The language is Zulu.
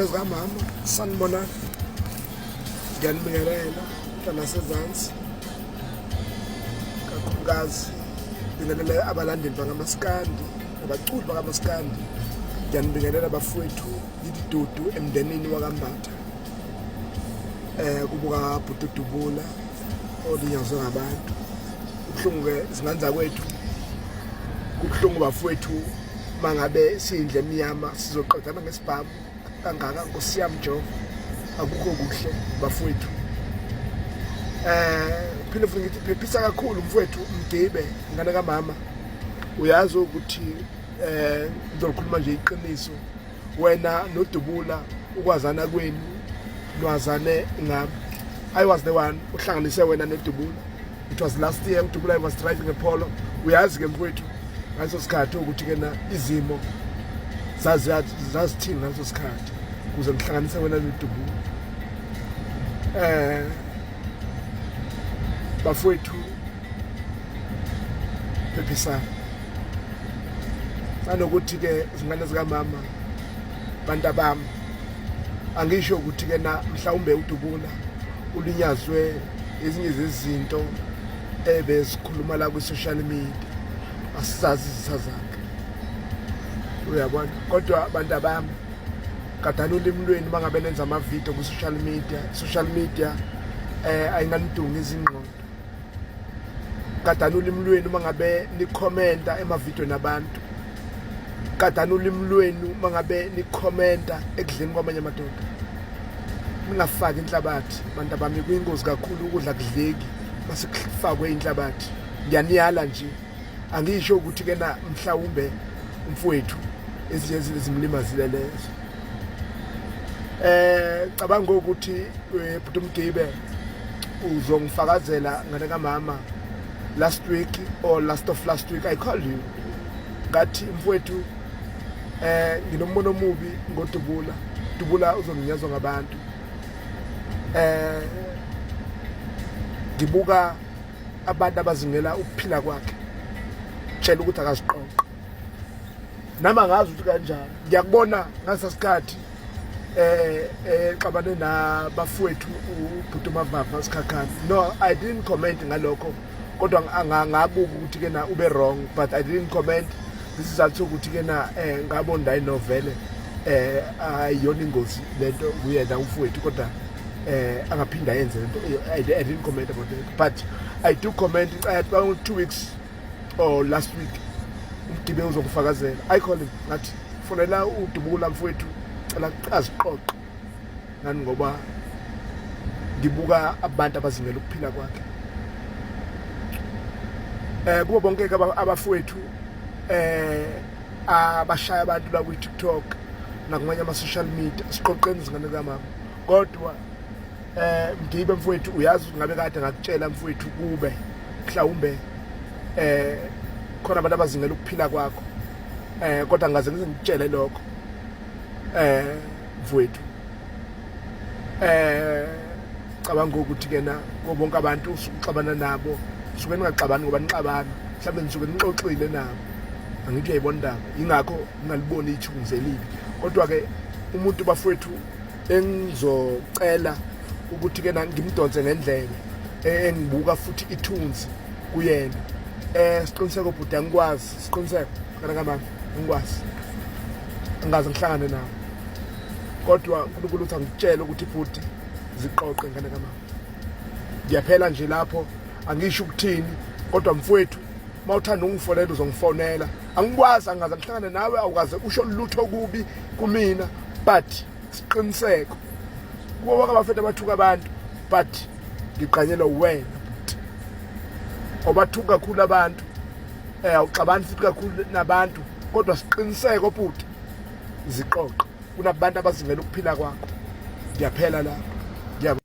Zingane zikamama, sanibonani. Ngiyanibingelela mntana sezansi. Kakhulukazi bingelele abalandeli bakamaskandi nabaculi bakamaskandi. Ngiyanibingelela bafowethu, ngithi dudu emndenini wakaMbatha. Kubuka bhuti Dubula olinyazwe ngabantu. Kubuhlungu ke zingane zakwethu. Kubuhlungu bafowethu mangabe siyindle emnyama sizoqedana ngesibhamu kangaka. Nkosi yami Jehova, akukho kuhle bafowethu. Phinde futhi ngithi phephisa kakhulu mfowethu Mgibe, ngane kamama. Uyazi ukuthi ngizokhuluma nje iqiniso, wena noDubula ukwazana kwenu nwazane ngami. I was the one uhlanganise wena noDubula. It was last year. uDubula was driving a Polo. Uyazi ke mfowethu ngaleso sikhathi ukuthi ke na izimo zazithini ngaleso sikhathi ukuze ngihlanganise wena noDubula. Bafowethu, phephisana nanokuthi ke izingane zikamama, bantu abami, angisho ukuthi ke na mhlawumbe uDubula ulinyazwe ezinye zezinto ebezikhuluma la kwi-social media. Asizazi izitha zakhe, uyabona. Kodwa abantu abami, gadani ulimi lwenu mangabe nenza amavidiyo kwi-social media. Social media ayinganidungi izingqondo. Gadani ulimi lwenu mangabe nikhomenta emavidiyweni abantu. Gadani ulimi lwenu mangabe nikhomenta ekudleni kwamanye amadoda. Ningafaki inhlabathi, bantu abami. Kuyingozi kakhulu, ukudla kudleki mase kufakwe inhlabathi. Ngiyaniyala nje, angisho ukuthi ke na mhlawumbe umfowethu ezinye izinto ezimlimazile lezo. Cabanga ukuthi bhuti Mgibe uzongifakazela, ngane kamama. Last week or last of last week I called you, ngathi mfowethu nginombono omubi ngoDubula. Dubula uzonginyazwa ngabantu. Ngibuka abantu abazingela ukuphila kwakhe, tshela ukuthi akaziqoqa. Nami angazi ukuthi kanjani ngiyakubona ngasa sikhathi xabane nabafowethu ubhuti Mavava Sikhakhane. No, I didn't comment ngalokho, kodwa ngabuka ukuthi ke na ube wrong, but I didn't comment ngesizathu sokuthi ke na ngabona la novele ayiyona ingozi lento kuyena umfowethu, kodwa angaphinda ayenze lento. I didn't comment about that, but I do comment 2 weeks or last week. Umgibe uzokufakazela. I call him, ngathi fonela uDubula mfowethu, cela aziqoqe ngani ngoba ngibuka abantu abazingela ukuphila kwakhe. Kubo bonke abafowethu abashaya abantu la kwi TikTok nakumanye ama social media, siqoqeni izingane kamama. Kodwa Mgibe mfowethu, uyazi ngabe kade ngakutshela mfowethu kube mhlawumbe khona abantu abazingela ukuphila kwakho, kodwa ngaze ngize ngikutshele lokho mfowethu. Cabanga ukuthi kena bonke abantu usukuxabana nabo, suke ningaxabani ngoba nixabana, mhlawumbe nisuke nixoxile nabo. Angithi uyayibona indaba, ingakho ngingaliboni ithunzi elibi. Kodwa ke umuntu bafowethu engizocela ukuthi ke ngimdonse ngendlebe, engibuka futhi ithunzi kuyena, Siqiniseko bhuti, angikwazi. Siqiniseko kana kamama, angikwazi, angaze ngihlangane nawe, kodwa uNkulunkulu uthi angikutshele ukuthi bhuti, ziqoqe ngane kamama. Ngiyaphela nje lapho, angisho ukuthini. Kodwa mfowethu, mawuthanda ungifonela, uzongifonela. Angikwazi, angaze ngihlangane nawe, awukaze usho lutho kubi kumina, but siqiniseko kubo bonke abafethu abathuka abantu, but ngiqanyelwa wena bhuti, obathuka kakhulu abantu. Awuxabani futhi kakhulu nabantu, kodwa siqiniseko bhuti, ziqoqe, kunabantu abazingela ukuphila kwakho. Ngiyaphela lapho.